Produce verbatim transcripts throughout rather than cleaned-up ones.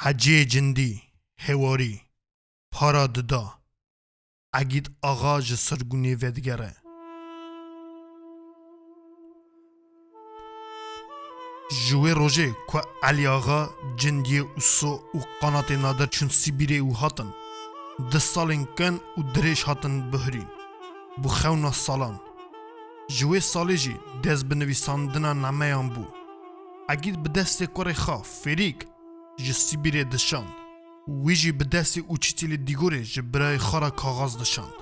Heciyê cindî, hewarî, para dida. Egîd Axa ji sirgûnê vedigere. Ji wê rojê ku Elî Axa, cindiyê Uso û Qanatê Nadir çûn Sibîrê û hatin, du salên kin û dirêj hatin bihurîn, bû xewna salan. Ji wê salê jî dest bi nivîsandina nameyan bû. Egîd bi destê kurê xwe Fêrîk ji Sibîrê dişand. Wî jî bi destê Uçîtîlê Dîgorê ji birayê xwe re kaxaz dişand.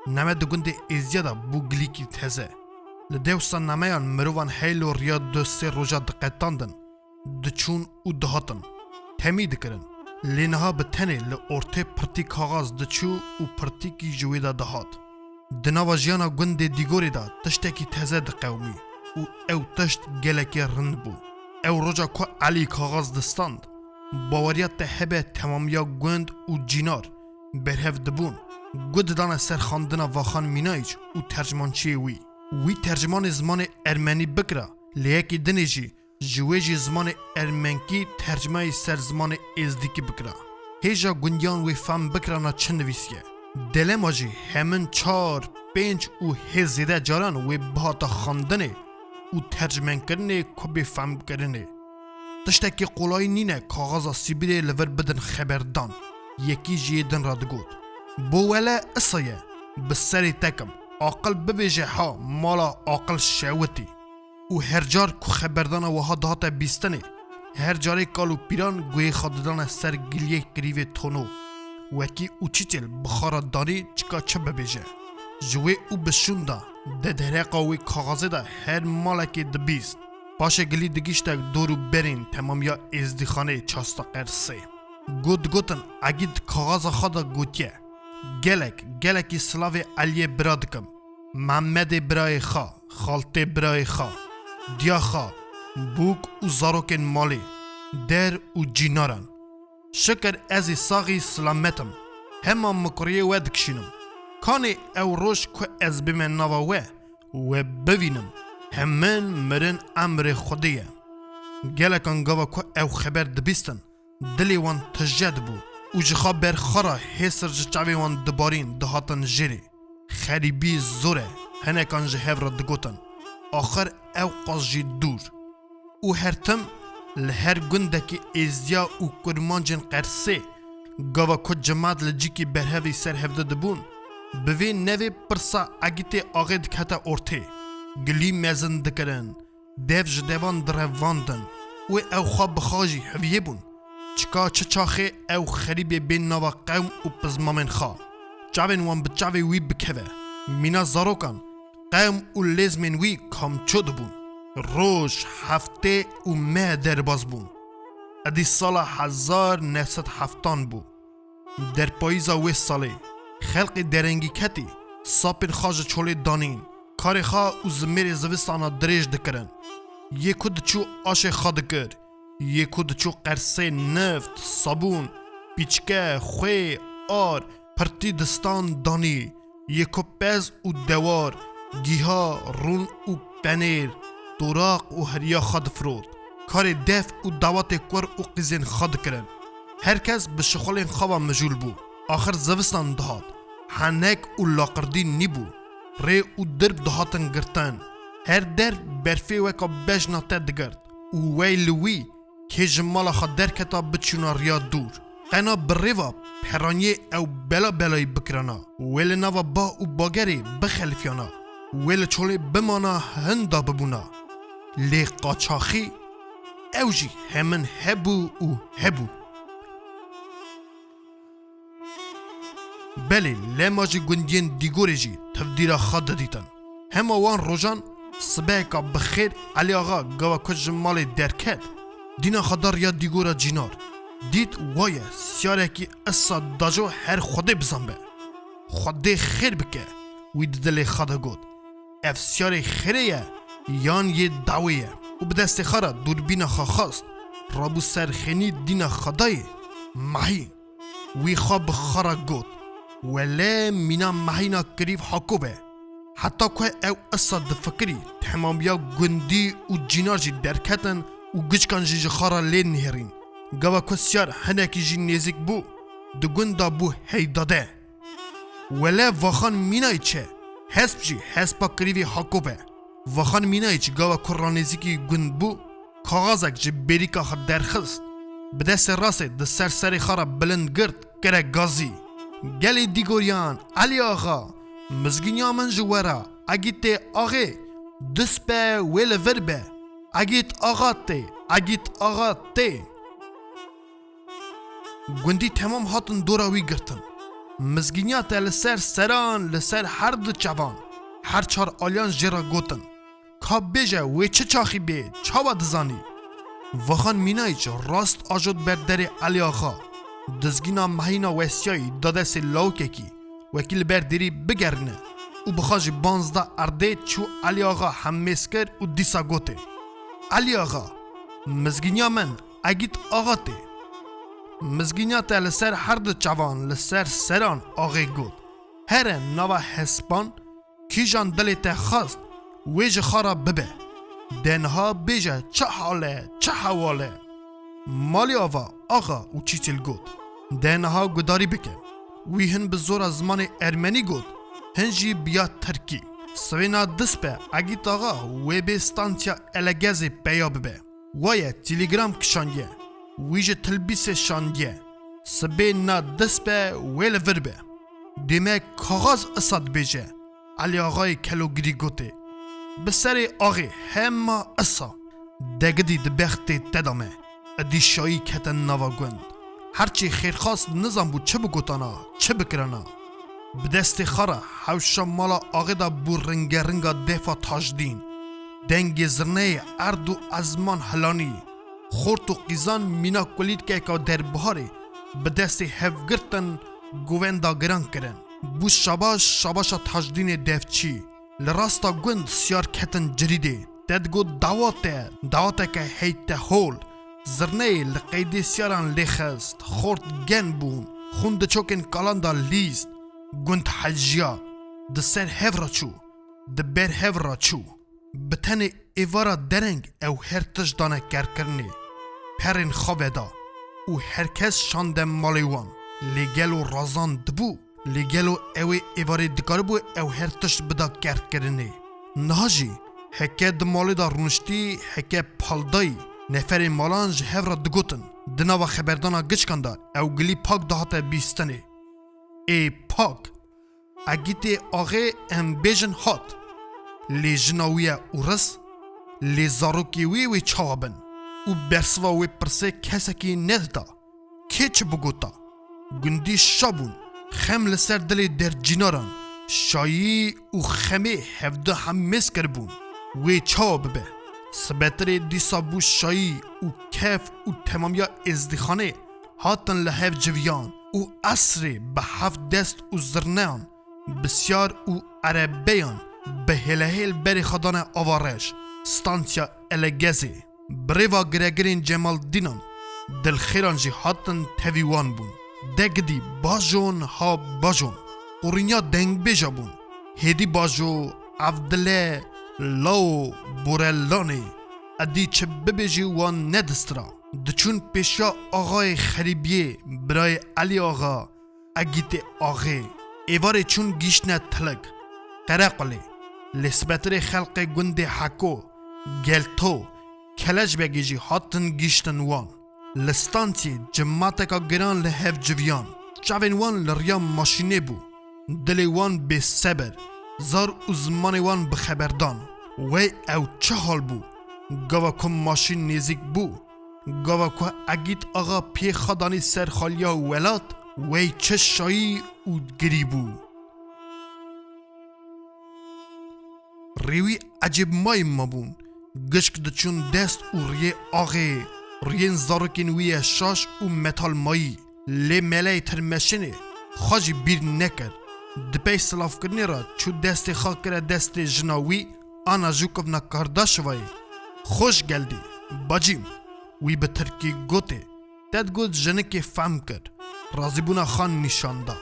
Name di gundê Êzdiya de bû gilîkî teze. Li dewsa nameyan mirovan heylo riya du sê roja diqetandin, diçûn û dihatin. Temî dikirin. Lê niha bi tenê li ortê pirtî kaxaz diçû û pirtîkî ji wê de dihat. Di nava jiyana gundê Dîgorê de tiştekî teze diqewimî û ew tişt gelekî rind bû. Ew roja ku Elî kaxaz distand, baweriya te hebe temamiya gund û cînar berhev dibûn, gu didane ser xandina Vaxan Mînayîç û tercmançiyê wî. Wî tercmanê zimanê ermenî bikira, lê yekî dinê jî ji wê jî zimanê ermenkî tercmayî ser zimanê êzdîkî bikira. Hêja gundiyan wê fehm bikirana çi nivîsiye. Delema jî hemin çar, pênc û hê zêde caran wê bihata xwendinê û tercmenkirinê ku bê fehmkirinê. Tiştekî qolayî nîne kaxaza Sibîrê li vir bidin xeberdan. Yekî ji yê din re digot, Bo wele isa ye, bi serê te kim, aqil bibêje ha, mala aqil şewitî. Û her car ku xeberdana wiha dihate bîstinê, her carê kal û pîran guhê xwe didane ser giliyê kirîvê tono, wekî Uçîtîl bi xwe re danî çika çi bibêje. Ji wê û bi şûnda, di dereqa wê kaxazê de her malekê dibîst. Paşê gilî digihîşte dor û berên temamiya êzdîxaneyê Çasta Qersê. Got digotin, Egîd kaxaza xwe de gotiye, Gelek, gelekî silavê Eliyê bira dikim. Mehmedê birayê xwe, xaltê birayê xwe, diya xwe, bûk û zarokên malê, der û cînaran. Şikir ez ê saxî silamet im. Hema mikuriyê we dikişînim. Kanê ew roj ku ez bime nava we, we bivînim. Hemin mirin emrê Xwedê ye. Gelekan gava ku ew xeber dibîstin, dilê wan tije dibû û ji xwe ber xwe re hêsir ji çavê wan dibarîn dihatin jêrê. Xerîbî zor e, hinekan ji hev re digotin, Axir ew qas jî dûr. Û her tim li her gundekî êzdiya û kurmancên Qersê, gava ku cimat li cîkî berhevî ser hevde dibûn, bi vê nevê pirsa Egîtê Axê dikete ortê. Gilî mezin dikirin, dev ji devan direvandin û ew xwe bi xwe jî heviyê bûn. Çika çi çaxê ew xerîbê bên nava qewm û pizmamên xwe, çavên wan bi çavê wî bikeve. Mîna zarokan, qewm û lêzmên wî kamço dibûn. Roj, heftê û meh derbas bûn. Edî sala hezar neh sed heftan bû. Derpayîza wê salê, xelqê derengî ketî, sapên xwe ji çolê danîn, karê xwe û zimêrê zivistana dirêj dikirin. Yê ku diçû aşê xwe dikir, yê ku diçû Qersê nift, sabûn, pîçke, xwê, ar, pirtî distan danî, yê ku pez û dewar, gîha, rûn û penêr, toraq û heriya xwe difirot. Karê def û dawatê kur û qîzên xwe dikirin. Her kes bi şixulên xwe ve mijûl bû. Axir zivistan dihat. Henek û laqirdî nîbû. Rê û dirb dihatin girtin. Her derb berfê weka bejna te digirt û wey li wî kê ji mala xwe derketa biçûna riya dûr. Qena bi rêva peraniyê ew bela belayî bikirana. Wê li nava ba û bagerê bixelifiyana. Wê li çolê bimana hinda bibûna. Lê qaçaxî ew jî hemin hebû û hebû. Belê, lema jî gundiyên Dîgorê jî tivdîra xwe didîtin. Hema wan rojan sibeheka bi xêr Elî Axa gava ku ji malê derket, dîna xwe da riya Dîgora Cînar. Dît waye, siyarekî isa dajo her Xwedê bizanbe. Xwedê xêr bike, wî di dilê xwe de got. Ev siyarê xêrê ye yan yê dawê ye? Û bi destê xwe re dûrbîna xwe xwest, rabû ser xênî dîna xwe dayê. Mehî. Wî xwe bi xwe re got, Wele mîna mehîna kirîv hako be. Heta ku ew isa difikirî, temamiya gundî û cînar jî derketin û giçkan jî ji xwe re lê nihêrîn. Gava ku Siyar hinekî jî nêzîk bû, di gund de bû heydade. Wele Vaxan Mînayîç e, hesp jî hespa kirîvî Hakop e. Vaxan Mînayîç gava ku ranêzîkî gund bû, kaxazek ji bêrîka xwe derxist, bi destê rastê di ser serê xwe re bilind girt, kire gazî. Gelê Dîgoriyan, Elî Axa, mizgîniya min ji we re, Egîtê Axê, dust be wê li vir be. Egît Axa tê, Egît Axa tê. Gundî temam hatin dora wî girtin. Mizgîniya te li ser seran, li ser her du çavan, her çar aliyan jê re gotin: Ka bêje, wê çi çaxî bê, çawa dizanî? Vaxan Mînayîç rast ajot ber derê Elî Axa. Dizgîna mehîna westiyayî da destê lawikekî, wekî li ber derî bigerîne û bi xwe jî banz da erdê, çû Elî Axa hemêz kir û dîsa gotê: Elî Axa, mizgîniya min, Egît Axa tê. Mizgîniya te li ser her du çavan, li ser seran, Axê got: Here nava hespan, kîjan dilê te xwest, wê ji xwe re bibe. De niha bêje çi hal e, çi hewal e? Malî ava, axa û çîçil got. De niha gudarî bike. Wî hin bi zora zimanê ermenî got, hin jî bi ya tirkî. Sibê na dust be, Egît Axa wê bê stansiya Elegezê peya bibe. Wa ye Telegram kişandiye, wî ji Tilbîsê şandiye. Sibê na dust be, wê li vir be. Dême kaxaz isa dibêje, Elî Axayê kelogirî gotê: Bi serê axê hema isa. Degidî di bextê te de me. Edî şayî kete nava gund. Herçî xêrxas nizanbû çi bigotana, çi bikirana. Bi destê xwe re hewşa mala axê de bû ringe ringa defa tajdîn. Dengê zirneyê erd û ezman hilanî. Xort û qîzan mîna kulîlkeka derbiharê bi destê hevgirtin govenda giran kirin. Bû şabaş şabaşa tajdînê devçî. Li rasta gund Siyar ketin cirîdê. Te digot dawa te, dawateke heytehol. Zirneyê li qeydê Siyaran lê xist, xort gen bûn, xûn di çokên kalan de lîst. Gund heciya, di ser hev re çû, di ber hev re çû. Bi tenê êvara dereng ew her tişt dane kerkirinê. Perên xwe veda û her kes şande malê wan. Lê gelo razan dibû? Lê gelo ew ê êvarê dikaribû ew her tişt bida kerkirinê? Niha jî heke di malê de rûniştî, heke paldayî, neferê malan ji hev re digotin. Di nava xeberdana giçkan de ew gilî Pak dihate bîstinê. Ê Pak, Egîtê Axê em bêjin hat. Lê jina wî ye ûris? Lê zarokê wî wê çawa bin? Û bersiva wê pirsê kesekî nedida. Kê çi bigota? Gundî şa bûn. Xem li ser dilê dercînaran. Şayî û xemê hevdu hemêz kiribûn. Wê çawa bibe? Sibetirê dîsa bû şayî û kef û temamiya êzdîxanê hatin li hev civiyan û esrê bi heft dest û zirneyan, bi siyar û erebeyan bi hêlehêl berê xwe dane Avareş, stansiya Elegezê. Bi rêva giregirên Cemaldînan, dilxêran jî hatin tevî wan bûn. Degidî bajon ha bajon. Qurînya dengbêja bûn. Hêdî bajo, Evdile, Lao, Borelanê. Edî çi bibêjî wan nedistira. Diçûn pêşiya axayê Xerîbiyê, birayê Elî Axa, Egîtê Axê. Êvarê çûn gîştine Tilik, Qerequlê. Lê sibetirê xelqê gundê Heko, Gelto, Keleşbegê jî hatin gîştin wan. Li stansiyê cimateka giran li hev civiyan. Çavên wan li riya maşînê bû. Dilê wan bêsebir, zar û zimanê wan bi xeber dan. Wey ew çi hal bû? Gava ku maşîn nêzîk bû, gava ku Egît Axa piyê xwe danî ser xaliya welat, wey çi şayî û girî bû. Rê wî ecêbmayî mabûn. Gişk diçûn dest û riyê axê, riyên zarokên wî ye şaş û metalmayî. Lê meleyê tirmeşinê xwe jî bîr nekir. Di pey silavkirinê re çû destê xwe kire destê jina wî, ana jû kivna Kardaşovayê. Xoş geldî, bacîm, wî bi tirkî gotê. Te digot jinikê fehm kir, razîbûna xwe nîşan da.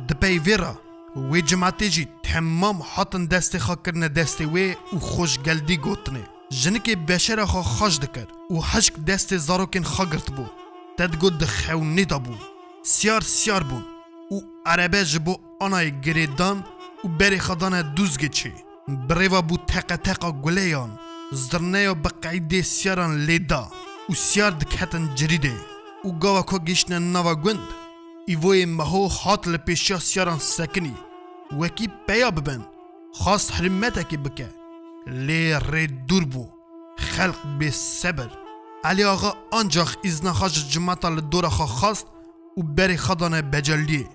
Di pey vê re wê cimatê jî temam hatin destê xwe kirine destê wê û xoş geldî gotinê. Jinikê beşera xwe xweş dikir û hişk destê zarokên xwe girtibû. Te digot di xewnê de bû. Siyar siyar bûn û erebe ji bo Anayê girê dan û berê xwe dane Dûzgê çê. Bi rêva bû teqeteqa guleyan, zirneya bi qeydê siyaran lê da û siyar diketin cirîdê û gava ku gihîştine nava gund, Îvoyê Meho hat li pêşiya siyaran sekinî, wekî peya bibin, xwest hirmetekê bike. Lê rê dûr bû. Xelq bê sebir. Elî Axa ancax îzna xwe ji cimeta li dora xwe xwest û berê xwe dane Beceliyê.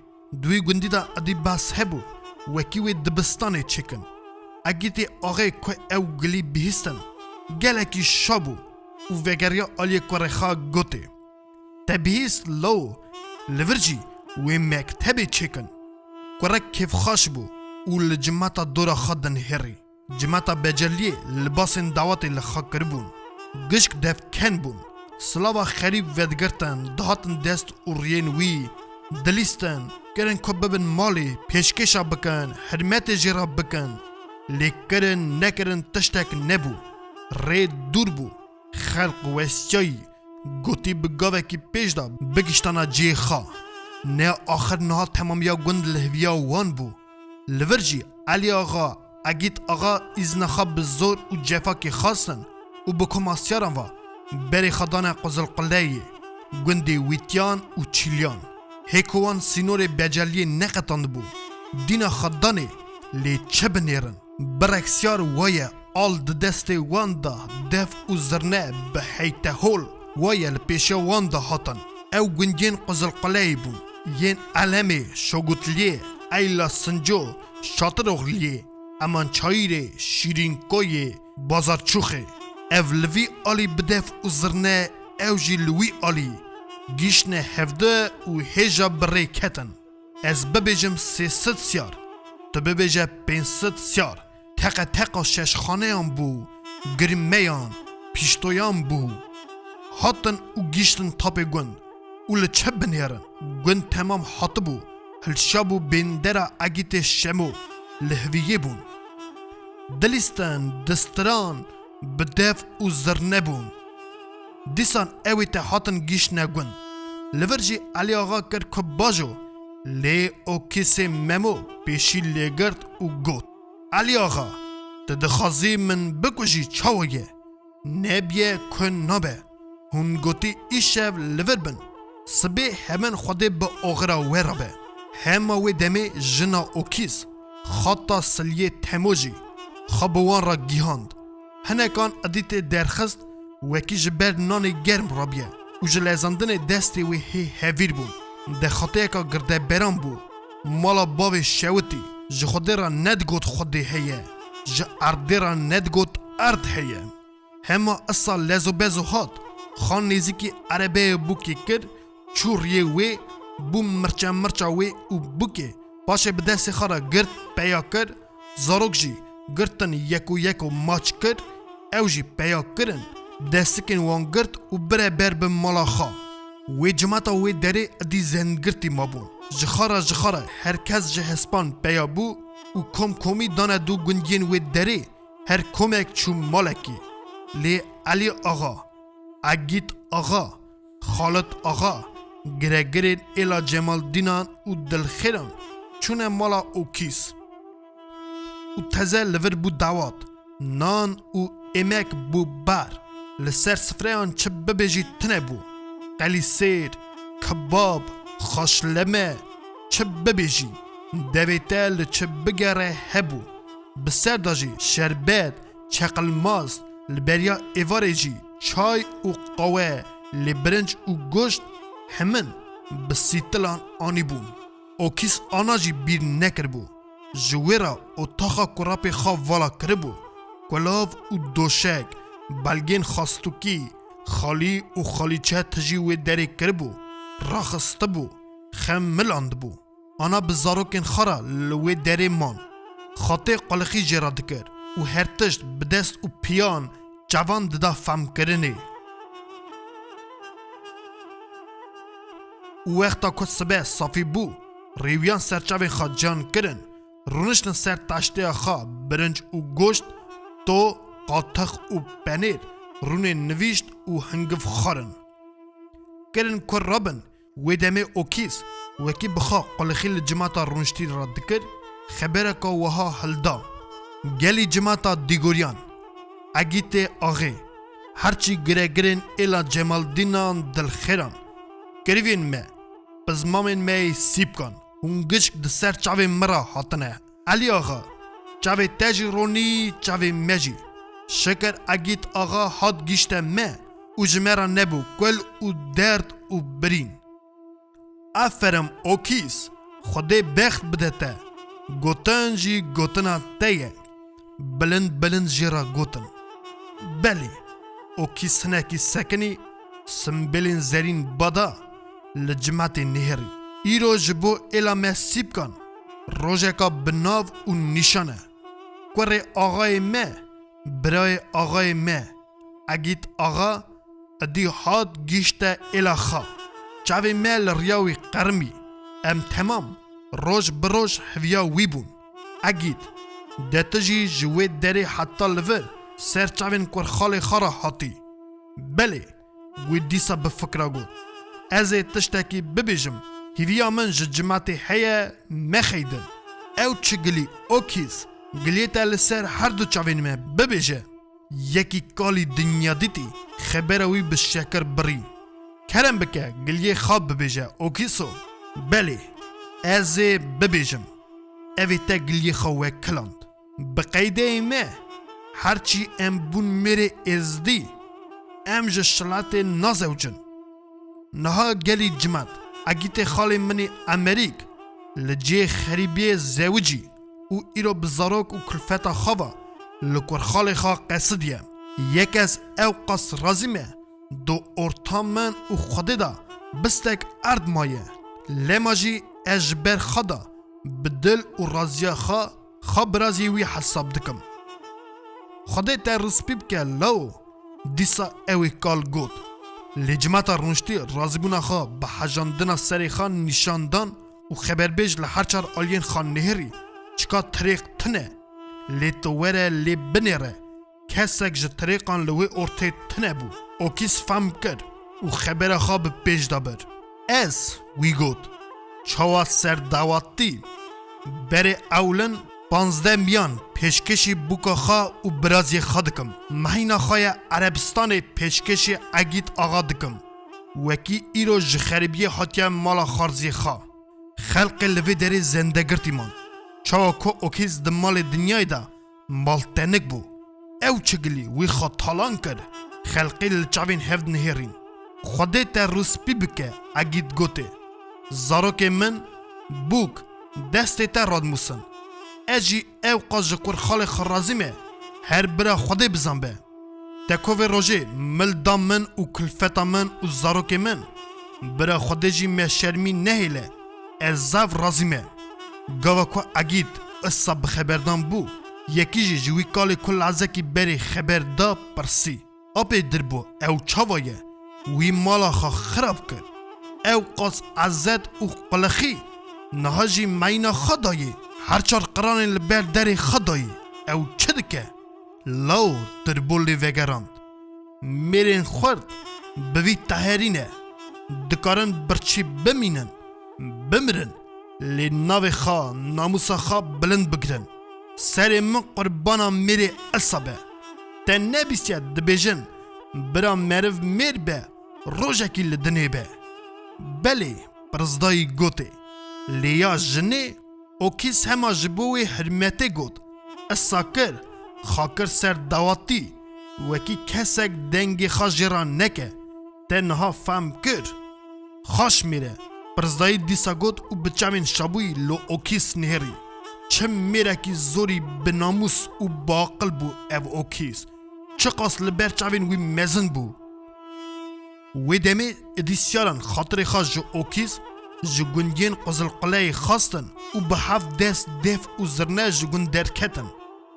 Di wî gundî de êdî behs hebû, wekî wê dibistanê çêkin. Egîtê Axê ku ew gilî bihîstin, gelekî şa bû û vegeriya aliyê kurê xwe gotê: Te bihîst lawo, li vir jî wê mektebê çêkin. Kurek kêfxweş bû û li cimeta dora xwe dinihêrî. Cimeta Beceliyê libasên dawetê li xwe kiribûn. Gişk devken bûn. Silava xerîb vedigirtin, dihatin dest û riyên wî, dilîstin, kirin ku bibin malê, pêşkêşa bikin, hirmetê jê re bikin. Lê kirin nekirin tiştek nebû. Rê dûr bû. Xelq westiyayî, gotî bi gavekî pêş de bigiştana cihê xwe. Ne axir niha temamiya gund li hêviya wan bû. Li vir jî Elî Axa, Egît Axa îzna xwe bi zor û cefakê xwestin û bi koma siyaran ve berê xwe dane Qizilquleyê, gundê Wîtiyan û Çîliyan. Hê ku wan sînorê Beceliyê neqetandibû, dîna xwe danê, lê çi binêrin? Birek siyar waye al di destê wan de, dev û zirne bi heytehol waye li pêşiya wan de hatin. Ew gundiyên Qizilquleyê bûn, yên Elemê, Şogutliyê, Eyla Sinco, Şatiroxliyê, Emançayîrê, Şîrînkoyê, Bazarçûxê. Ev li vî alî bi dev û zirne, ew jî li wî alî. Gihîştine hevdu û hêja bi rê ketin. Ez bibêjim sê sed siyar, tu bibêje pênc sed siyar. Teqeteqa şeşxaneyan bû, girmeyan, pîştoyan bû. Hatin û gihîştin tapê gund û li çi binêrin? Gund temam hatibû, hilşabû bêndera Egîtê Şemo li hêviyê bûn. Dilîstin, distiran, bi dev û zirne bûn. Dîsan ewê te hatin gihîştine gund. Li vir jî Elî Axa kir ku bajo, lê Okîsê Memo pêşî lê girt û got: Elî Axa, tu dixwazî min bikujî çawa ye? Nebiye ku nabe. Hûn gotî îşev li vir bin. Sibê hemin Xwedê bi oxira we re be. Hema wê demê jina Okîs, xata Siliyê Temo jî, xwe bi wan re gihand. Hinekan êdî tê derxist, wekî ji ber nanê germ rabiye û ji lezandinê destê wê hê hevîr bûn. Dexateyeka girdeberan bû. Mala bavê şewitî, ji Xwedê re nedigot Xwedê heye, ji erdê re nedigot erd heye. Hema isa lezo bezo hat, xan nêzîkî erebeyê bûkê kir, çû riyê wê, bû mirçe mirça wê û bûkê. Paşê bi destê xwe re girt, peya kir, zarok jî girtin yeko yeko maç kir, ew jî peya kirin, destikên wan girt û bire ber bi mala xwe. Wê cimata wê derê êdî zengirtî mabûn. Ji xwe re ji xwe re her kes ji hespan peya bû û kom komî dane dû gundiyên wê derê, her komek çû malekî. Lê Elî Axa, Egît Axa, Xalit Axa, giregirên êla Cemaldînan û Dilxêran çûne mala Okîs. Û teze li vir bû dawat, nan û êmek bû bar. Li ser sifreyan çi bibêjî tune bû. Qelîsêr, kebab, xaşleme, çi bibêjî. Devê te li çi bigere hebû. Bi ser de jî şerbet, çeqilmaz, li beriya êvarê jî çay û qawe, lê birinc û goşt hemin bi sîtilan anîbûn. Okîs ana jî bîr nekiribû. Ji wê re otaxa ku rapê xwe vala kiribû, kulav û doşek, belgên xastûkî, xalî û xalîçe tijî wê derê kiribû, raxistibû, xem milandibû. Ana bi zarokên xwe re li wê derê man. Xatê qulixî jê re dikir û her tişt bi dest û piyan çavan dida femkirinê. Û wexta ku sibe safî bû, rêwiyan ser çavên xwe can kirin, rûniştin ser taştêya xwe birinc û goşt, to, qatix û penêr, rûnên nivîşt û hingiv xwarin. kirin ku rabin. Wê demê Okîs wekî bi xwe qulixî li cimata rûniştî re dikir, xebereka wiha hilda: Gelî cimata Dîgoriyan, Egîtê Axê, herçî giregirên êla Cemaldînan dilxêran, kirîvên me, pizmamên me yê sîpkan, hûn gişk di ser çavên min re hatine. Elî Axa, çavê te jî ronî, çavê me jî. Şikir Egît Axa hat gîşte me û ji me re nebû kul û derd û birîn. Aferin Okîs, Xwedê bext bide te. Gotin jî gotina te ye. Bilind bilind jê re gotin. Belê, Okîs hinekî sekinî, simbêlên zerîn bada li cimetê nihêrî. Îro ji bo êla me sîpkan, rojeka bi nav û nîşan e. Kurê axayê me, birayê axayê me, Egît Axa, Edî hat gîşte êla xwe. Çavê me li riya wî qermî. Em temam roj bi roj hêviya wî bûn. Egît, de tu jî ji wê derê heta li vir ser çavên kurxalê xwe re hatî. Belê, wî dîsa bi fikra got. Ez ê tiştekî bibêjim. Hêviya min ji cimetê heye, mexeydin. Ew çi gilî, Okîs, giliyê te li ser her du çavên me, bibêje. Yekî kalî dinya dîtî, xebera wî bi şekir birî. Kerem bike, giliyê xwe bibêje, Okîso. Belê, ez ê bibêjim. Ev ê te giliyê xwe wekiland. Bi qeydeyê me, herçî em bûn mêrê êzdî, em ji şilatê nazewicin. Niha gelî cimet, Egîtê xalê min ê Emerîk, li cihê xerîbiyê zewicî û îro bi zarok û kulfeta xwe ve li kurxalê xwe qesidiye. Yek ez ew qas razî me, do orta min û Xwedê de bistek erd maye. Lema jî ez ji ber xwe de bi dil û raziya xwe, xwe birazî wî hesab dikim. Xwedê te rûspî bike lawo. Dîsa ew ê kal got. Lê cimata rûniştî razîbûna xwe bi hejandina serê xwe nîşan dan û xeberbêj li her çar aliyên xwe nihêrî, çika tirêq tune. Lê tu were lê binêre. Kesek ji tirêqan li wê ortê tune bû. Okîs fehm kir û xebera xwe bi pêş de bir. Ez, wî got, çawa serdawatî? Berê ewlin panzdeh miyan pêşkêşî bûka xwe û biraziyê xwe dikim. Mehîna xwe ye Erebistanê pêşkêşî Egît Axa dikim. Wekî îro ji xeribiyê hatiye mala xarziyê xwe. Xelqê li vê derê zendegirtî man. Çawa ku Okîs di malê dinyayê de maltenik bû. Ew çigilî wî xwe talan kir, xelqê li çavên hev nihêrîn. Xwedê te rûspî bike, Egît gotê. Zarokê min, bûk, destê te radmûsin. Ez jî ew qas ji kurxalê xwe razî me, her bira Xwedê bizan be. Te kovê rojê mil da min û kulfeta min û zarokê min. Bira Xwedê jî me şermî nehêle. Ez zaf razî me. Gava ku Egît isa bi xeberdan bû, yekî jî ji wî kalê ku lezekî berê xeber da pirsî. Apê Dirbo, ew çawa ye? Wî mala xwe xirab kir. Ew qas ezet û qulixî. Niha jî meyna xwe dayê. Her çar qiranên li ber derê xwe dayê. Ew çi dike? Law, Dirbo lê vegerand. Mêrên xurt bi vî teherî ne. Dikarin birçî bimînin, bimirin. Lê navê xwe, namûsa xwe bilind bigirin. Serê min qurbana mêrê isa be. Te nebîstiye dibêjin, bira meriv mêr be, rojekî li dinê be. Belê, pirzdayî gotê. Lê ya jinê Okîs hema ji bo wê hirmetê got, isa kir, xakir ser dawatî, wekî kesek dengê xwe jê re neke, te niha fehm kir. Xaş mêre, pirzdayî dîsa got û bi çavên şabûyî li Okîs nihêrî. Çi mêrekî zorî bi namûs û biaqil bû ev Okîs. Çiqas li ber çavên wî mezin bû. Wê demê êdî siyaran xatirê xwe ji Okîs, ji gundiyên Qizilquleyê xwestin û bi heft dest def û zirne ji gund derketin.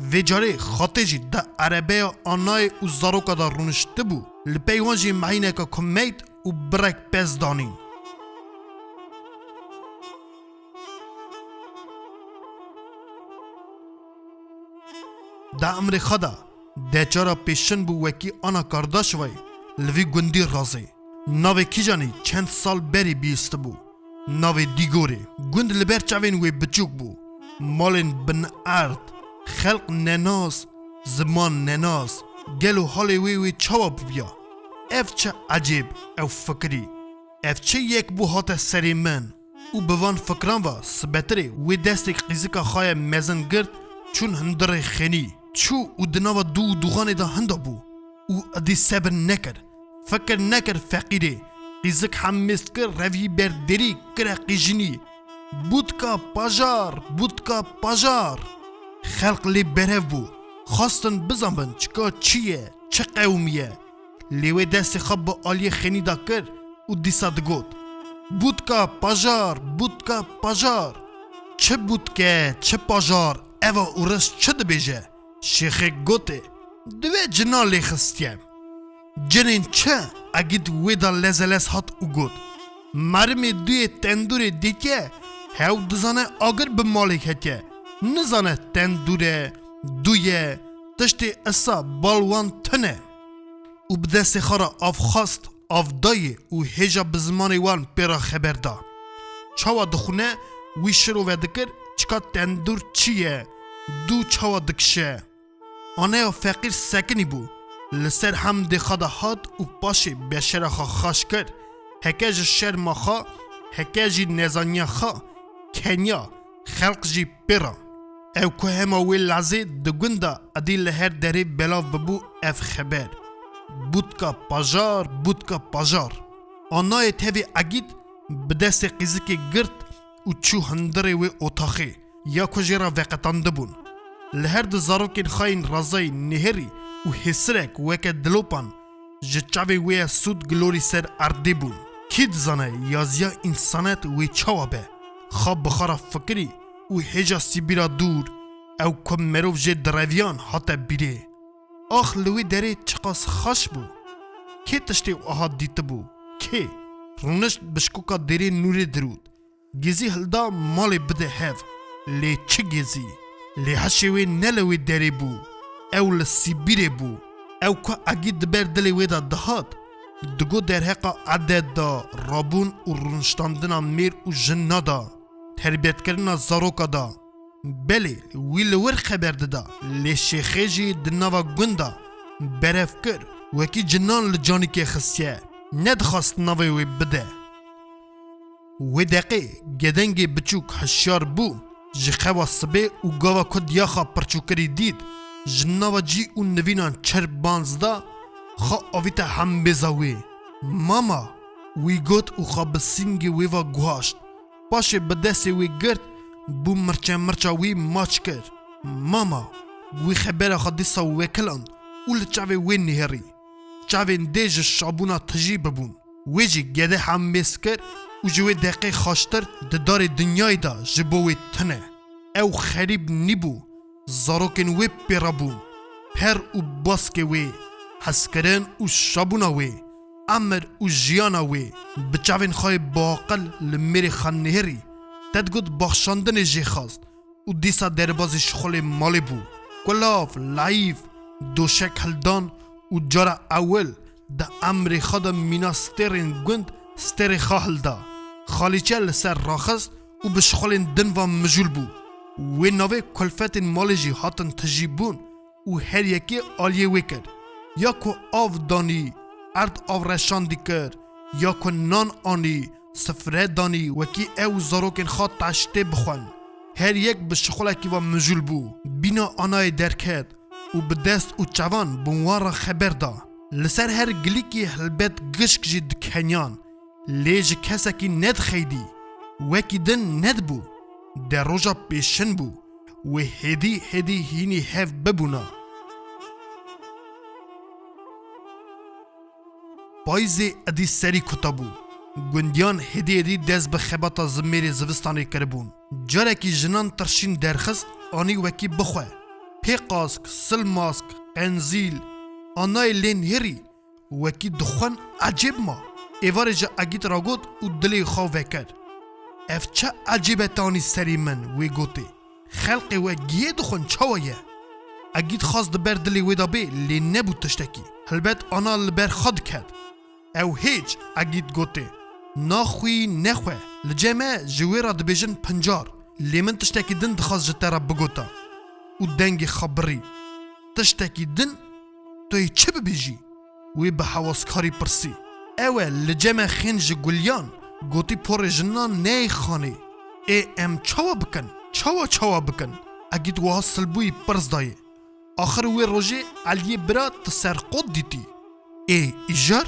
Vê carê Xatê jî di erebeya anayê û zaroka de rûniştibû, li pey wan jî mehîneke ku meyt û birek pez danîn. Di emrê xwe de dê cara pêşin bû wekî Ana Kardaşovayê li vî gundî razê. Navê kîjanî çend sal berî bihîstibû. Navê Dîgorê. Gund li ber çavên wê biçûk bû. Malên binerd, xelq nenas, ziman nenas. Gelo halê wê wê çawa bibiya? Ev çi ecêb, ew fikirî. Ev çi yek bû hate serê min? Û bi van fikran ve sibetirê wê destê qîzika xwe ye mezin girt, çûn hundirê xênî. Çû û di nava dû û dûxanê de hinda bû û idî sebir nekir. Fikir nekir feqîrê. Qîzik hemêst kir, revî ber derî kire qîjinî. Bûtka pajar, bûtka pajar. Xelq lê berev bû. Xwestin bizanbin çika çi ye, çi qewimî ye. Lê wê destê xwe bi aliyê xênî de kir û dîsa digot, "Bûtka pajar, bûtka pajar." Çi bûtke, çi pajar, eva û riz çi dibêje? Şêxê gotê, "Divê cinan lê xistiye." Cinên çi? Egîd wê de lezelez hat û got, "Merimê duyê tendûrê dîtiye, hew dizane agir bi malê ketiye. Nizane tendûr e, dû ye, tiştê isa bal wan tune." Û bi destê xwe re av xwest, av dayê û hêja bi zimanê wan pê re xeber da. Çawa dixwine, wî şiro vedikir, çika tendûr çi ye, dû çawa dikişe. Aneya feqîr sekinî bû. Li ser hemdê xwe de hat û paşê beşera xwe xaş kir. Heke ji şerma xwe, heke jî nezaniya xwe, keniya, xelq jî pê re. Ew ku hema wê lezê di gund de edî li her derê belav bibû ev xeber. Bûtka pajar, bûtka pajar. Anayê tevî Egîd bi destê qîzikê girt û çû hundirê wê otaxê, ya ku jê re veqetandibûn. Li her du zarokên xwe yên razayî nihêrî û hêsirek weke dilopan ji çavê wê ye sûd gilorî ser erdê bûn. Kî dizane yaziya însanet wê çawa be? Xwe bi xwe re fikirî û hêja Sîbîra dûr, ew ku merov jê direviyan, hate bîrê. Ax li wê derê çiqas xaş bû! Kê tiştê wiha dîtibû? Kê? Rûnişt bişkoka dêrê nûrê dirût. Gêzî hilda malê bide hev. Lê çi gêzî? Lê hişê wê ne li wê derê bû. Ew li Sîbîrê bû. Ew ku Egîd di ber dilê wê de dihat, digot derheqa edet de, rabûn û rûniştandina mêr û jina de, terbiyetkirina zaroka de. Belê, wî li wir xeber dida, lê şêxê jî di nava gund de berev kir, wekî cinan li canîkê xistiye, nedixwest navê wê bide. Wê deqê gedengê biçûk hişyar bû, ji xewa sibê û gava ku diya xwe pirçûkirî dît, ji nava cî û nivînan çirbanz da, xwe avîte hembêza wê. "Mama!" wî got û xwe bi sîngê wê ve guhaşt. Paşê bi destê wê girt, bû mirçe mirça wî maç kir. "Mama!" Wî xebera xwe dîsa wekiland û li çavê wê nihêrî. Çavên dê ji şabûna tijî bibûn. Wê jî gede hemêz kir û ji wê deqê xaştir di darê dinyayê de ji bo wê tune. Ew xerîb nîbû, zarokên wê pê re bûn. Per û baskê wê, hezkirin û şabûna wê, emir û jiyana wê, bi çavên xwe yê biaqil li mêrê xwe nihêrî, te digot baxşandinê jê xwest û dîsa derbazî şixulê malê bû. Kulav, leyîv, doşek hildan û cara ewil di emrê xwe de mîna stêrên gund stêrê xwe hilda. Xalîçe li ser raxist û bi şixulên din ve mijûl bû. Wê navê kulfetên malê jî hatin tijî bûn û her yekê aliyê wê kir. Ya ku av danî, erd avreşandî kir, ya ku nan anî, sifre danî, wekî ew zarokên xwe taştê bixwen. Her yek bi şixulekî ve mijûl bû. Bîna anayê derket û bi dest û çavan bi wan re xeber da. Li ser her gilîkî helbet gişk jî dikeniyan, lê ji kesekî nedixeydî. Wekî din nedibû. De roja pêşin bû. Wê hêdî hêdî hînî hev bibûna. Payîzê edî serî kuta bû. Gundiyan hêdî hêdî dest bi xebata zimêrê zivistanê kiribûn. Carekî jinan tirşîn derxist, anî wekî bixwe. Pêqask, silmask, qenzîl, anayê lê nihêrî, wekî dixwin ecêb ma. Êvarê ji Egîd ragot û dilê xwe vekir. Ev çi ecêb e te anî serê min, wê gotê. Xelqê we giyê dixwin çawa ye? Egîd xwest di ber dilê wê de bê, lê nebû tiştekî. Helbet ana li ber xwe diket. Ew hêç, Egîd gotê. Naxwî nexwe. Li cem me ji wê re dibêjin pincar. Lê min tiştekî din dixwest ji te re bigota. Û dengê xwe birî. Tiştekî din? Tu yê çi bibêjî? Wê bi hewaskarî pirsî. Ew e, li cem me xên ji guliyan, gotî porê jinan neyê xanê. Ê em çawa bikin? Çawa çawa bikin? Egîd wiha silbûyî pirs dayê. Axir wê rojê Eliyê bira tu serqot dîtî. Ê, îjar?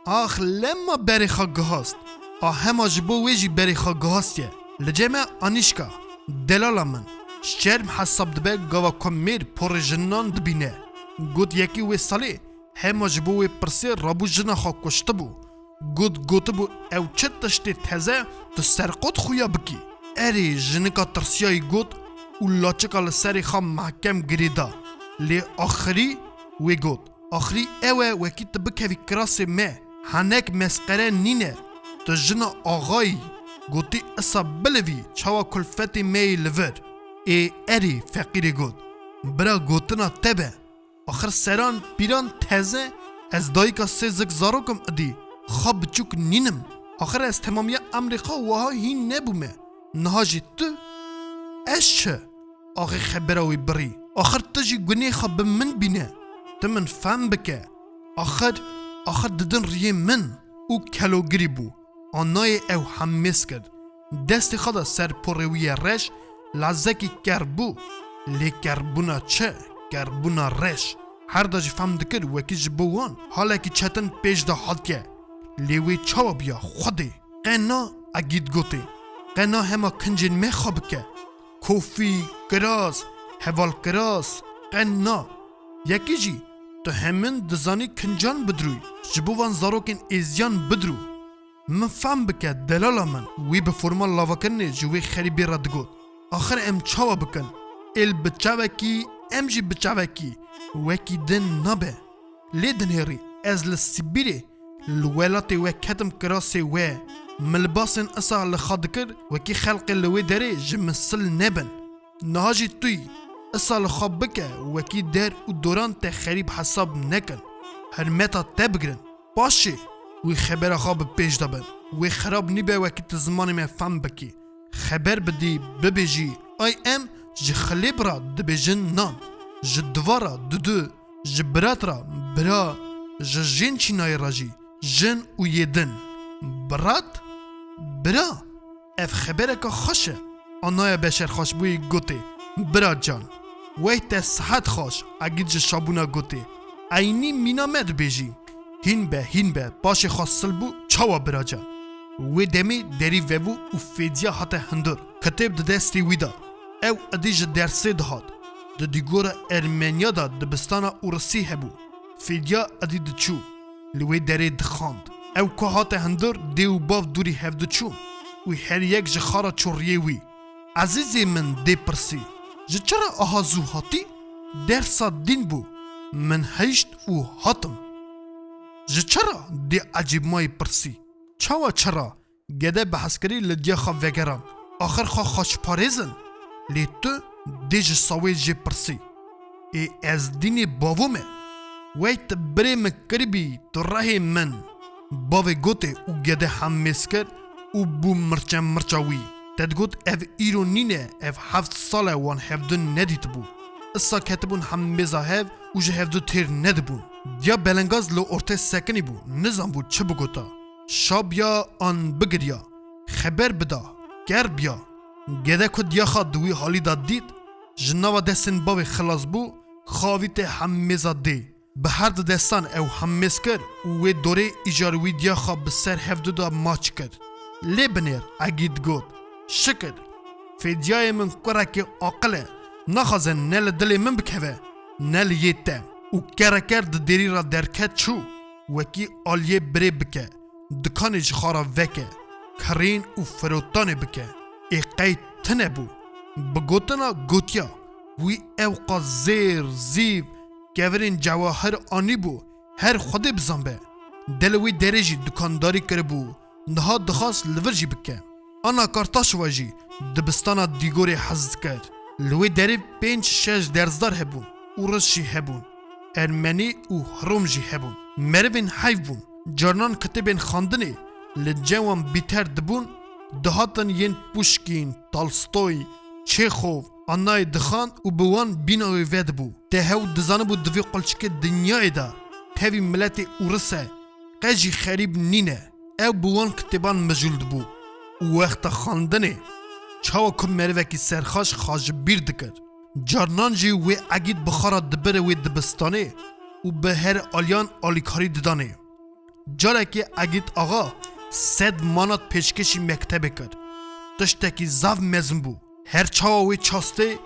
Ax, lema berê xwe gihast. A hema ji bo wê jî berê xwe gihastiye. Li cem me Anîşka, delala min, şerm hesab dibe gava ku mêr porê jinan dibîne. Got yekî wê salê hema ji bo wê pirsê rabû jina xwe kuştibû. Got gotibû ew çi tiştê teze tu serqot xuya bikî. Erê, jinika tirsiyayî got û laçika li serê xwe mehkem girê da. Lê axirî wê got, axirî ew e wekî tu bikevî kirasê me. Henek mesqere nîne. Tu jina axayî. Gotî isa bilivî çawa kulfetê me yê li vir. Ê erê, feqîrê got. Bira gotina te be. Axir seran pîran teze, ez dayika sê zik zarok im idî, xwe biçûk nînim. Axir ez temamiya emrê xwe wiha hîn nebûme. Niha jî tu? Ez çi? Axê xebera wî birî. Axir tu jî gunê xwe bi min bîne. Tu min fehm bike. Axir, axir didin riyê min û kelogirî bû. Anayê ew hemêz kir. Destê xwe da ser porê wî yê reş, lezekî ker bû. Lê kerbûna çi? Kerbûna reş. Her da jî fehm dikir wekî ji bo wan halekî çetin pêş de hatiye. Lê wê çawa biya Xwedê? Qe na, Egîd gotê. Qe na hema kincên me xwe bike. Kofî, kiras, hevalkiras, qe na. Yekî jî, tu hemin dizanî kincan bidrûy, ji bo van zarokên êziyan bidrû. Min fehm bike, delala min, wî bi forma lavakirinê ji wê xerîbê re digot. Axir em çawa bikin? Êl bi çavekî, em jî bi çavekî, wekî din nabe. Lê dinêrî, ez li Sibîrê, li welatê we ketim kirasê we. Min libasên isa li xwe dikir, wekî xelqê li wê derê ji min sil nebin. Niha jî tu yî, isa li xwe bike, wekî der û doran te xerîb hesab nekin. Hirmeta te bigirin. Paşê wî xebera xwe bi pêş de bin. Wê xerab nîbe wekî tu zimanê me fehm bikî. Xeber bidî, bibêjî, ay em ji xilêb re dibêjin nan, ji diva re dudu, ji birat re bira, ji jên çînayê re jî jin û yê din. Birat? Bira? Ev xebereke xweş e. Anaya beşerxweşbûyî gotê, bira can. Wey te sihet xweş, Egîd ji şabûna gotê. Eynî mîna me dibêjî. Hîn be, hîn be, paşê xwe sil bû, çawa bira can? Wê demê derî vebû û Fêdiya hate hundir. Kitêb di destê wî de. Ew idî ji dersê dihat. Di dîgora Ermeniya de dibistana Ûrisî hebû. Fêdiya idî diçû. Li wê derê dixand. Ew ku hate hundir, dê û bav dûrî hev diçûn û her yek ji xwe re çû riyê wî. Ezîzê min, dê pirsî, ji çi re aha zû hatî? Dersa dîn bû. Min hişt û hatim. Ji çi re? Dê ecêbmayî pirsî. Çawa çi re? Gede bi hezkirî li diya xwe vegeran. Axir xwe xweşparêz in. Lê tu dê ji sawê jê pirsî. Ê ez dînê bavo me? Wey tu birê min kiribî, tu rehê min. Bavê gotê û gede hemêz kir û bû mirçe mirça wî. Te digot ev îro nîne, ev heft sal e wan hevdu nedîtibû. Isa ketibûn hemêza hev û ji hevdu têr nedibûn. Diya belengaz li ortê sekinî bû, nizanbû çi bigota. Şabiya an bigiriya. Xeber bida, ker biya. Gede ku diya xwe di wî halî de dît, ji nava destên bavê xilas bû, xwe avî tê hemêza dê. Bi her du destan ew hemêz kir û wê dorê îcar wî diya xwe bi ser hevdu de maç kir. Lê binêr, Egîd got, şikir, Fêdiyayê min kurekî aqil e, naxwaze ne li dilê min bikeve, ne li yê te. Û kereker di dêrî re derket çû, wekî aliyê birê bike, dikanê ji xwe re veke, kirîn û firotanê bike. Ê qey tune bû. Bi gotina gotiya, wî ewqas zêr, zîv, kevirên cewahir anîbû, her Xwedê bizanbe. Dê li wê derê jî dukandarî kiribû, niha dixwast li vir jî bike. Ana Kartaşova jî dibistana Dîgorê hez dikir. Li wê derê pênc şeş dersdar hebûn, ûris jî hebûn. Ermenî û Rom jî hebûn. Merivên heyv bûn. Carinan kitêbên xwendinê li cem wan bîter dibûn, dihatin yên Puşkîn, Tolstoy, Çêxov, Annayê dixwend û bi wan bîna wê vedibû. Te hew dizanibû di vê qulçikê dinyayê de tevî miletê Ûris e, qe jî xerîb nîne. Ew bi wan kitêban mijûl dibû û wexta xwendinê çawa ku merivekî serxaş xwe ji bîr dikir. Carinan jî wê Egîd bi xwe re dibire wê dibistanê û bi her aliyan alîkarî didanê. Carekê Egîd Axa sed manat pêşkêşî mektebê kir. Tiştekî zaf mezin bû. Her çawa wê çastê,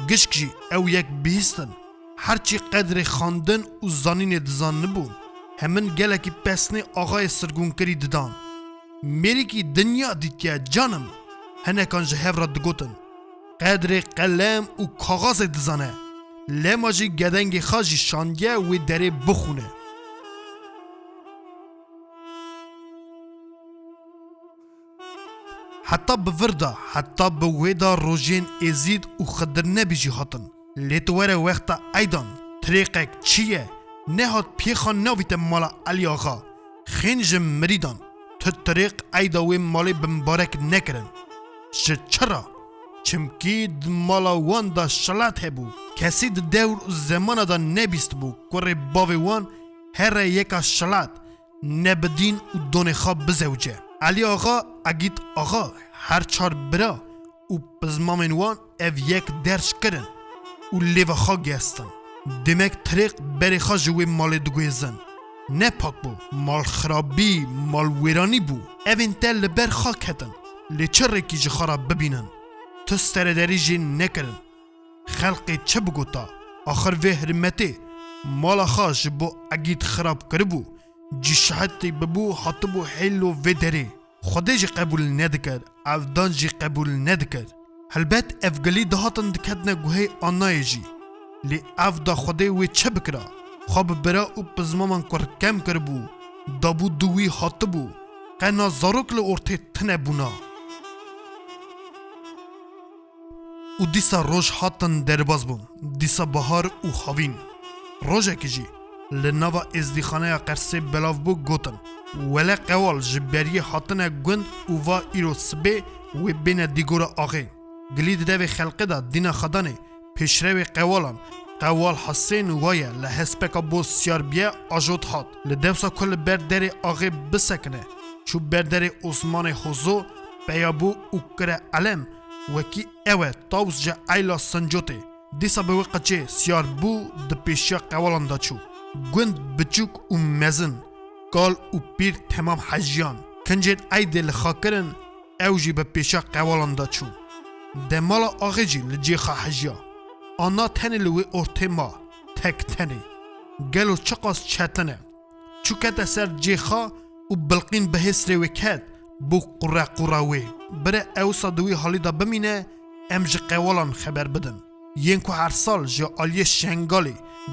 gişk jî ew yek bihîstin. Herçî qedrê xwendin û zanînê dizanibûn, hemin gelekî pesnê axayê sirgûnkirî didan. Mêrikî dinya dîtiye canim, hinekan ji hev re digotin. Qedrê qelem û kaxazê dizane. Lema jî gedengê xwe jî şandiye wê derê bixûne. Heta bi vir de, heta bi wê de rojên Êzîd û Xidir Nebî jî hatin. Lê tu were wexta eydan, tirêqek çi ye, nehat pêxan navîte mala Elî Axa. Xên ji mirîdan, tu tirêq eyda wê malê bimbarek nekirin. Ji çi re? Çimkî di mala wan de şilat hebû. Kesî di dewr û zemana de nebîstibû kurê bavê wan here yeka şilat, ne bi dîn û donê xwe bizewce. Elî Axa, Egîd Axa, her çar bira û pizmamên wan ev yek derş kirin û lêva xwe gestin. Demek tirêq berê xwe ji wê malê diguhêzin. Ne pak bû, malxirabî, malwêranî bû. Evên te li ber xwe ketin, lê çi rêkî ji xwe re bibînin? Tu serederî jê nekirin. Xelqê çi bigota? Axir vê hirmetê mala xwe ji bo Egîd xirab kiribû, cî şahidtê bibû, hatibû hêlo vê derê. Xwedê jî qebûl nedikir, evdan jî qebûl nedikir. Helbet ev gilî dihatin diketine guhê Annayê jî. Lê ev da Xwedê wê çi bikira? Xwe bi bira û pizmaman ku rikem kiribû, dabû du wî hatibû. Qe na zarok li ortê tune bûna. Û dîsa roj hatin derbas bûn. Dîsa bahar û havîn. Rojekî jî li nava êzdîxaneya Qersê belav bû, gotin, Wele qewal ji beriyê hatine gund û va îro sibê wê bêne dîgora axê. Gilî di devê xelqê de dîna xwedanê pêşrewê qewalan, Qewal Hesên waye li hespeka bo siyar biye ajot hat. Li dewsa ku li ber derê axê bisekine, çû ber derê Osmanê Hozo, peya bû û kire elem, wekî ew e, Taws ji Eyla Sincotê. Dîsa bi wê qeçê siyar bû, di pêşiya qewalan de çû. Gund biçûk û mezin, kal û pîr temam hejiyan. Kincên eydê li xwe kirin, ew jî bi pêşiya qewalan de çû. Demala axê jî li cê xwe hejiya. Ana tenê li wê ortê ma, tek tenê. Gelo çiqas çetin e. Çû kete ser cê xwe û bilqîn bi hêsrê wê ket, bû qure qura wê. Bire ewsa di wî halî de bimîne, em ji qewalan xeber bidin. Yên ku her sal ji aliyê Şengalê,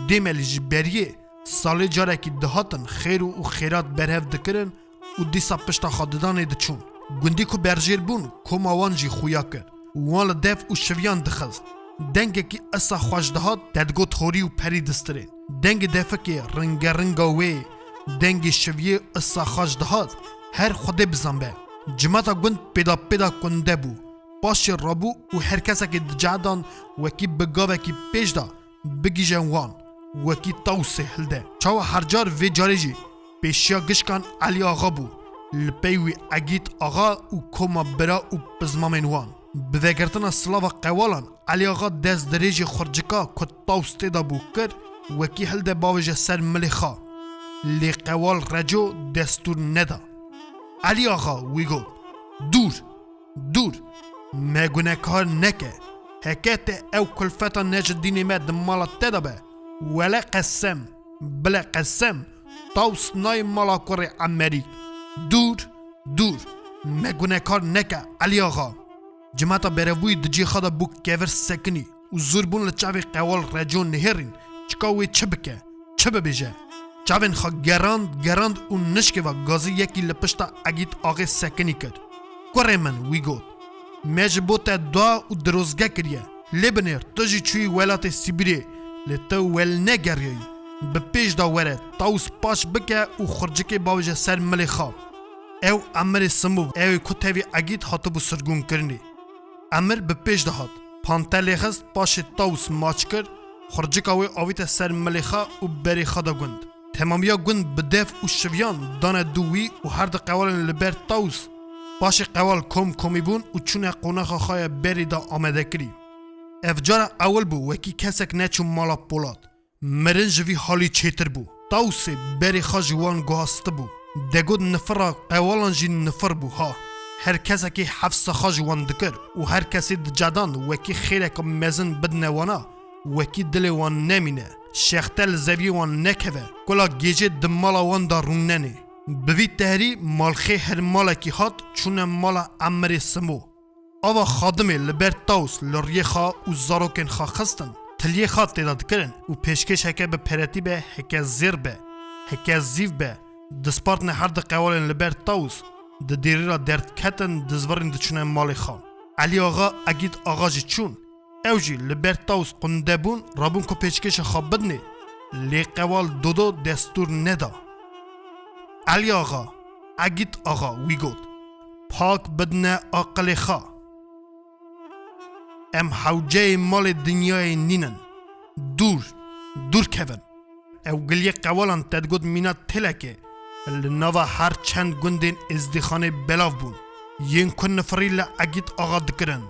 Dêmelî ji beriyê salê carekî dihatin xêr û xêrat berhev dikirin û dîsa pişta xwe didanê diçûn. Gundî ku berjêr bûn, koma wan jî xuya kir. Wan li dev û şiviyan dixist. Dengekî isa xweş dihat, te digot horî û perî distirên. Dengê defikê ringe ringa wê, dengê şiviyê isa xweş dihat, her Xwedê bizanbe. Cimata gund pêda pêda kunde bû. Paşê rabû û her kesekê dicadan wekî bi gavekî pêş de bigihîje wan, wekî tawsê hilde. Çawa her car, vê carê jî pêşiya gişkan Elî Axa bû, li pey wî Egîd Axa û koma bira û pizmamên wan. Bi vegirtina silava qewalan, Elî Axa dest dirêjê xurcika ku taws tê de bû kir, wekî hilde bavêje ser milê xwe. Lê qewal Reco destûr neda. Elî Axa wî got, Dûr! Dûr, me gunekar neke. Heke te ew kulfeta ne ji dînê me di mala te de be, wele qesem, bile qesem, taws nayê mala kurê Emerîk. Dûr, dûr, me gunekar neke, Elî Axa. Cimata berevbûyî di cê xwe de bû kevir sekinî û zûr bûn li çavê qewal Reco nihêrîn, çika wê çi bike, çi bibêje. Çavên xwe gerand, gerand û nişkê ve gazî yekî li pişta Egîd Axê sekinî kir. Kurê min, wî got, me ji bo te dua û dirozge kiriye. Lê binêr, tu jî çûyî welatê Sîbirê, lê tu welnegeriyayî. Bi pêş de were, Tawus paş bike û xurcikê bavêje ser milê xwe. Ew Emirê Simo bû, ew ê ku tevî Egît hatibû sirgûnkirinê. Emir bi pêş de hat. Panter lêxist, paşê Tawus maç kir, xurcika wê avîte ser milê xwe û berê xwe da gund. Temamiya gund bi dev û şiviyan dane dû wî û her du qewalên li ber Tawus. Paşê qewal kom komî bûn û çûne qonaxa xwe ya berê de amadekirî. Ev cara ewil bû wekî kesek neçû mala Polat. Mirin ji vî halî çêtir bû. Tawusê berê xwe ji wan guhastibû. Degot nifira qewalan jî nifir bû ha. Her kesekî hefsa xwe ji wan dikir û her kesî dicedan wekî xêreke mezin bidine wana, wekî dilê wan nemîne. Şexte li zeviyê wan nekeve. Kula gêjê di mala wan de rûnenê. Bi vî tehrî malxê her malekî hat çûne mala Emirê Simo. Ava xadimê li ber Tawus li riyê xwe û zarokên xwe xistin, tiliyê xwe tê de dikirin û pêşkêşeke bi peretî be, heke zêr be, heke zîv be, dispartine her du qewalên li ber Tawus, di dêrî re derdiketin, dizvirîn diçûne malê xwe. Elî Axa, Egît Axa jî çûn. Ew jî li ber Tawus qunde bûn, rabûn ku pêşkêşa xwe bidinê, lê qewal Dodo destûr neda. Elî Axa, Egît Axa, wî got, pak bidine aqilê xwe. Em hewceyê malê dinyayê nînin. Dûr, dûr kevin. Ew giliyê qewalan te digot mîna têlekê. Li nava her çend gundên Êzdîxanê belav bûn. Yên ku nifirî li Egît Axa dikirin.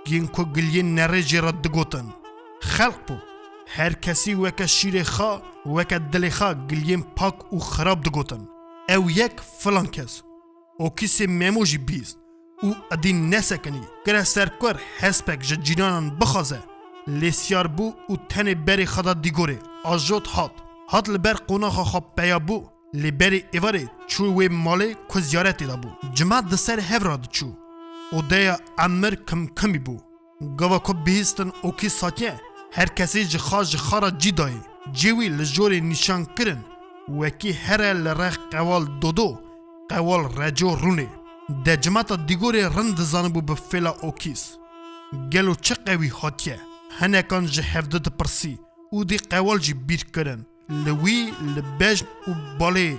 Yên ku giliyên nerê jê re digotin. Xelq bû. Her kesî weke şîrê xwe, weke dilê xwe giliyên pak û xirab digotin. Ew yek filan kes. Okîsê Memo jî bîst û edî nesekinî, kire ser kur hespek ji cîranan bixwaze. Lê siyar bû û tenê berê xwe da dîgorê. Ajot hat. Hat li ber qonaxa xwe peya bû. Lê berê êvarê çû wê malê ku ziyaretê de bû. Cima di ser hev re diçû. Odeya Emir kimkimî bû. Gava ku bihîstin Okîs hatiye, her kesê ji xwe ji xwe re cî dayê. Cê wî li jorê nîşan kirin, wekî here li rex qewal Dodo, qewal Reco rûnê. De cimata dîgorê rind dizanibû bi fêla Okîs. Gelo çi qewî hatiye? Hinekan ji hevdi dipirsî û dî qewal jî bîr kirin. Li wî, li bejn û balê,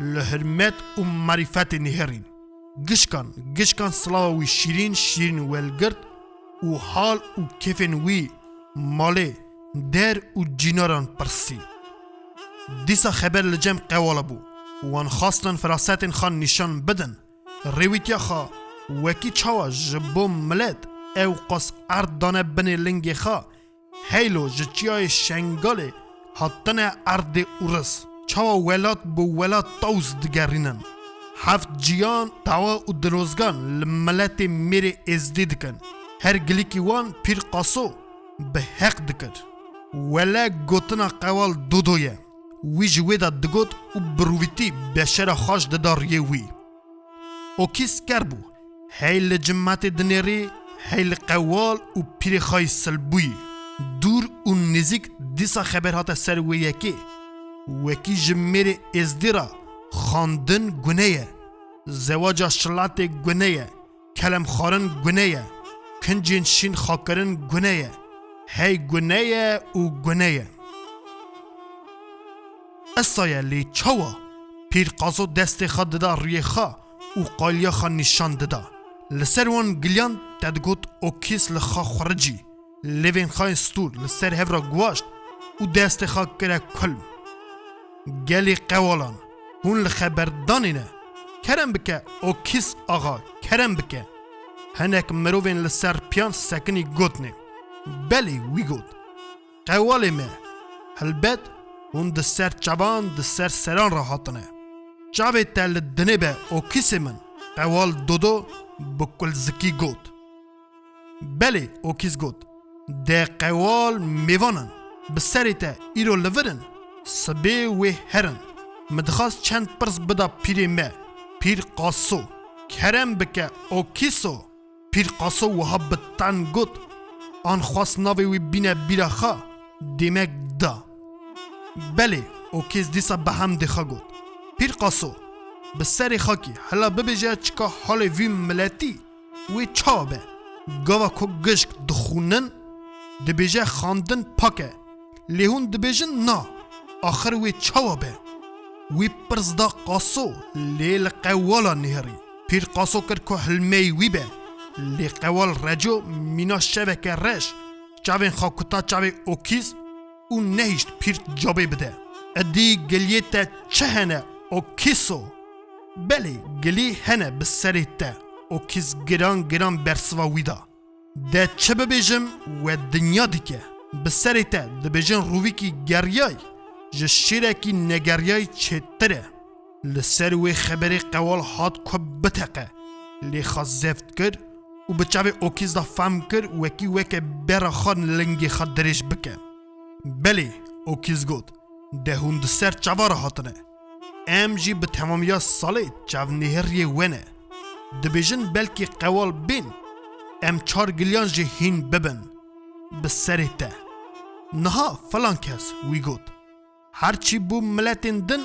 li hirmet û merîfetê nihêrîn. Gişkan, gişkan silava wî şîrîn, şîrîn welgirt û hal û kêfên wî, malê, der û cînaran pirsî. Dîsa xeber li cem qewala bû. Wan xwestin firasetên xwe nîşan bidin. Rêwîtiya xwe, wekî çawa ji bo milet ew qas erd dane binê lingê xwe, heylo ji çiyayê Şengalê hatine erdê Ûris. Çawa welat bi welat Tawus digerînin. Heft ciyan dawa û dilozgan li miletê mêrê Êzdî dikin. Her gilîkî wan Pîr Qaso bi heq dikir. Wele gotina qewal Dodo ye. Wî ji wê de digot û bi rûvîtî beşera xwe ji dida riyê wî. Okîs ker bû. Hey li cimetê dinêrî, hey li qewal û pîrê xwe yî silbûyî. Dûr û nêzîk dîsa xeber hate ser wê yekê. Wekî ji mêrê Êzdî re xandin gune ye. Zewaca şilatê gune ye. Kelemxwarin gune ye. Kincên şîn xakirin gune ye. Hey gune ye û gune ye. Esa ye lê çawa? Pîr Qaso destê xwe dida rûyê xwe û qaliya xwe nîşan dida. Li ser wan giliyan te digot Okîs li xwe xuricî. Lêvên xwe yên stûr li ser hev re guwaşt û destê xwe kire kulm. Gelî qewalan, hûn li xeberdanê ne? Kerem bike Okîs axa, kerem bike. Hinek mirovên li ser piyan sekinî gotnê. Belê, wî got. Qewalê me, helbet hûn di ser çavan, di ser seran re hatine. Çavê te li dinê be Okîsê min, qewal Dodo bi kulzikî got. Belê, Okîs got, de qewal mêvan in, bi serê te îro li vir in, sibê wê herin. Min dixwast çend pirs bida pîrê me, Pîr Qaso. Kerem bike, Okîso. Pîr Qaso wiha bi ten got, an xwest navê wî bîne bîra xwe, dêmek da. Belê, Okîs dîsa bi hemdê xwe got, Pîr Qaso, bi serê xakî, hela bibêje çika halê vî miletî wê çawa be? Gava ku gişk dixwînin, dibêje xandin pak e. Lê hûn dibêjin na, Axir wê çawa be? Wî pirs da Qaso, lê li qewala nêrî. Pîr Qaso kir ku hilmeyî wî be. Lê qewal Reco mîna şeveke reş çavên xwe kuta çavê Okîs û nehişt pîr cabê bide. Edî giliyê te çi hene Okîso? Belê, gilî hene bi serê te. Okîs giran giran bersiva wî da. De çi bibêjim, we dinya dike. Bi serê te dibêjin rûvîkî geriyay, ji şêrekî negeriyay çêtir e. Li ser wê xeberê qewal hat ku biteqe. Lê xwe zeft kir û bi çavê Okîs da fehm kir wekî weke bera xwe lingê xwe dirêj bike. Belê, Okîs got, de hûn di ser çava re hatine. Em jî bi temamiya salê çavnihêriyê we ne. Dibêjin belkî qewal bên, em çar giliyan jî hîn bibin. Bi serê te. Niha filan kes wî got. Her çî bû miletên din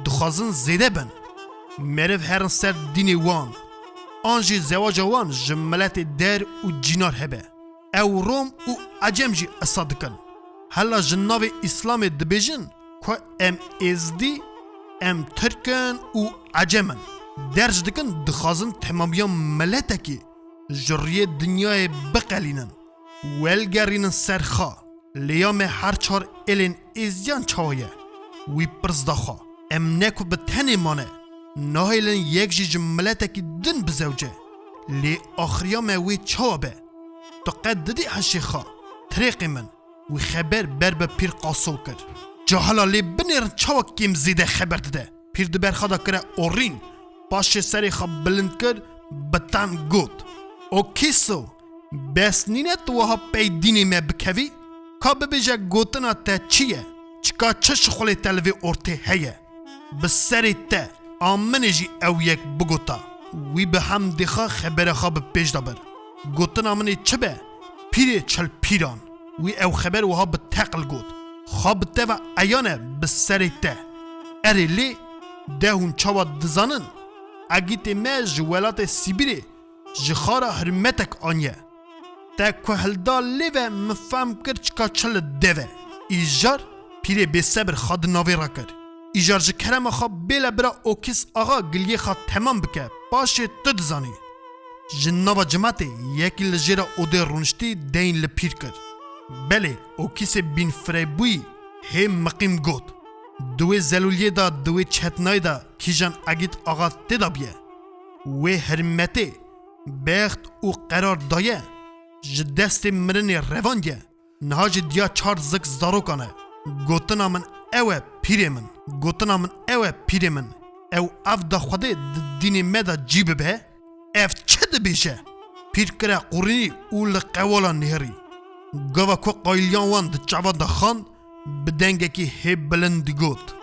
dixwazin zêde bin. Meriv herin ser dînê wan. An jî zewaca wan ji miletê der û cînar hebe. Ew Rom û Ecem jî esa dikin. Hela ji navê Îslamê dibêjin ku em Êzdî, em Tirk in û Ecem in. Derc dikin dixwazin temamiya miletekî ji rûyê dinyayê biqelînin. Welgerînin ser xwe. Lê ya me her çar êlên Êzdiyan çawa ye? Wî pirs da xwe. Em ne ku bi tenê mane. Nahêlin yek jî ji miletekî din bizewce. Lê axiriya me wê çawa be? Tu qet didî hişê xwe? Tirêqê min, wî xeber ber bi Pîr Qaso kir. Cahila lê binêrin çawa kêm zêde xeber dide? Pîr di ber xwe de kire orîn. Paşê serê xwe bilind kir, bi ten got. Okîso, bes nîne tu wiha pey dînê me bikevî? Ka bibêje gotina te çi ye? Çika çi şixulê te li vê ortê heye? Bi serê te, a min ê jî ew yek bigota. Wî bi hemdê xwe xebera xwe bi pêş de bir. Gotina min ê çi be? Pîrê çil pîran. Wî ew xeber wiha bi teqil got. Xwe bi te ve eyan e bi serê te. Erê lê, de hûn çawa dizanin? Egîtê me ji welatê Sîbîrê ji xwe re hirmetek aniye. Te ku hilda lê ve min fehm kir çika çi li dev e. Îjar pîrê bêsebir xwe di navê re kir. Îjar ji kerema xwe bêle bira Okîs Axa giliyê xwe temam bike, paşê tu dizanî. Ji nava cimatê yekî li jêra odê rûniştî deyîn li pîr kir. Belê, Okîsê bînfirebûyî hê miqîm got. Di wê zelûliyê de, di wê çetinayê de kîjan Egît Axa tê de biye? Wê hirmetê, bext û qerar daye, ji destê mirinê revandiye. Niha jî diya çar zik zarokan e. Gotina min ew e pîrê min. Gotina min ew e pîrê min. Ew ev da Xwedê di dînê me de cî bibe? Ev çi dibêje? Pîr kire qurînî û li qewala nêrî. Gava ku qayiliyan wan di çavan de xand, bi dengekî hê bilind digot.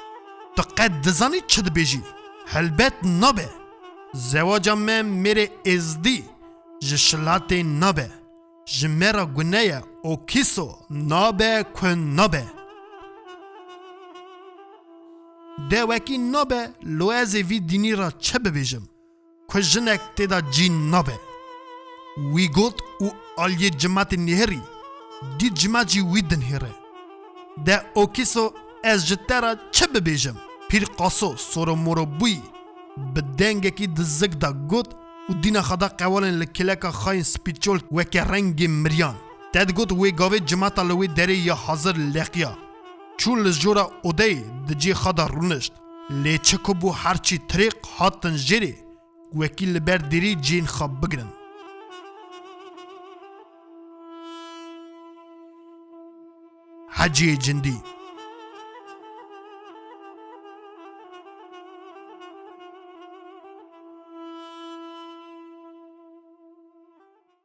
Tu qet dizanî çi dibêjî? Helbet nabe. Zewaca me mêrê Êzdî ji şilatê nabe. Ji me re gune ye, Okîso, nabe ku nabe. De wekî nabe, lo ez ê vî dînî re çi bibêjim? Ku jinek tê de cî nabe. Wî got û aliyê cimatê nêhirî, dît cimat jî wî dinhêre. De Okîso, ez ji te re çi bibêjim? Pîr Qaso soromoro bûyî, bi dengekî di zik de got û dîna xwe da qewalên li kêleka xayên spîçol weke rengê miriyan. Te digot wê gavê cimata li wê derê ya hazir leqiya. Çû li jora odeyê di cê xwe de rûnişt. Lê çi ku bû her çî tirêq hatin jêrê, wekî li ber derî cihên xwe bigirin. Heciyê Cindî.